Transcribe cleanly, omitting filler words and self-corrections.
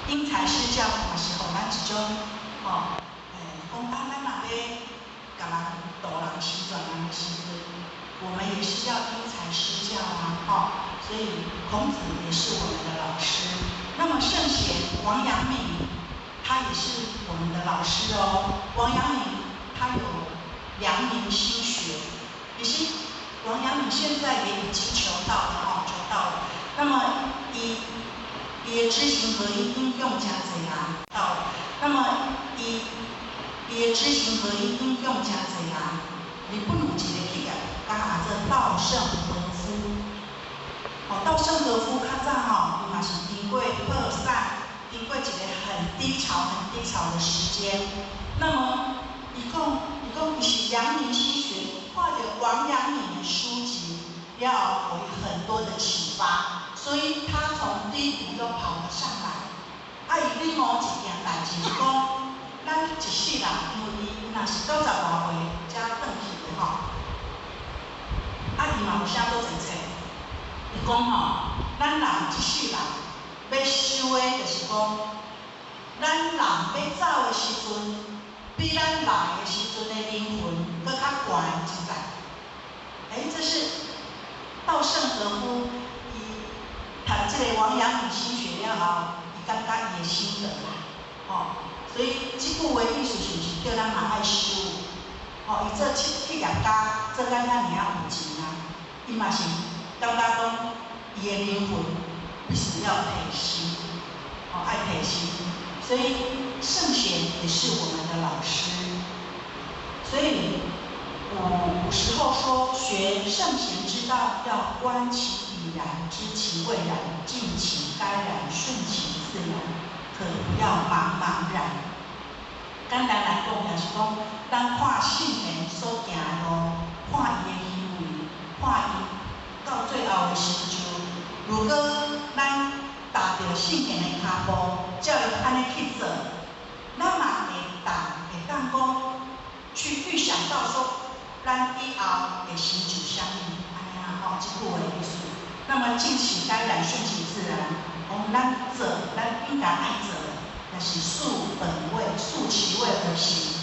因材施教嘛是予咱一種吼，講啊，咱若欲共人度人時轉人的時陣，我們也是要因材施教啊，吼，所以孔子也是我們的老師。那麼聖賢王陽明，他也是我們的老師哦。王陽明他有陽明心學，其實王陽明現在也已經求道了吼，求道了。那麼伊的知行合一應用誠濟人道。那麼伊的知行合一應用誠濟人。日本有一個企業家叫做稻盛和夫。哦，稻盛和夫較早吼，伊嘛是經過破產，經過一個很低潮、很低潮的時間。那麼，伊講伊是陽明心學，看著王陽明的書籍，了後予伊很多的啟發，所以他從低谷都跑了上來。啊，伊領悟一件代誌是講，咱一世人，因為伊若是90外歲才轉去的吼，啊，伊嘛有寫做一冊，伊講吼，咱人這世人欲修的，就是講，咱人欲走的時陣，比咱來的時陣的靈魂閣較懸一層。欸，這是稻盛和夫伊讀這個王陽明心學了後，伊感覺伊的心得啦，吼。所以這句話意思是毋是叫咱嘛愛修？吼，伊做企業家做甲遐爾仔有錢啊，伊嘛是感覺講伊的靈魂必須要提升，吼，愛提升。所以聖賢也是我們的老師。所以古時候說學聖賢之道，要觀其已然，知其未然，盡其該然，順其自然，可不要茫茫然。簡單來講，就是講，咱看聖賢所行的路，看伊的行為，看伊到最後的成就。如果咱踏著聖賢的跤步，照伊按呢去做，咱嘛會當講去預想到說，咱以後會成就啥物，按呢啊吼，這句話的意思。那麼盡其該然，順其自然，講咱做，咱應該愛做的，就是溯本位，溯其位而行。